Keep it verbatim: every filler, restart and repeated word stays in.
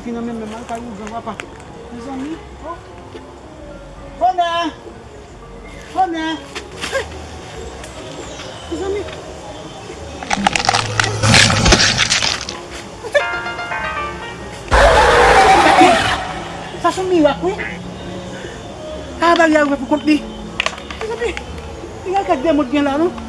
Ki nan men menm al kay wougan papa. Mezanmi, oh. Bonè! Bonè! Mezanmi. Sa se yon mirak wi. A bagay a ouvè pou kont li. Mezanmi, li gen kèk demon ki gen la non.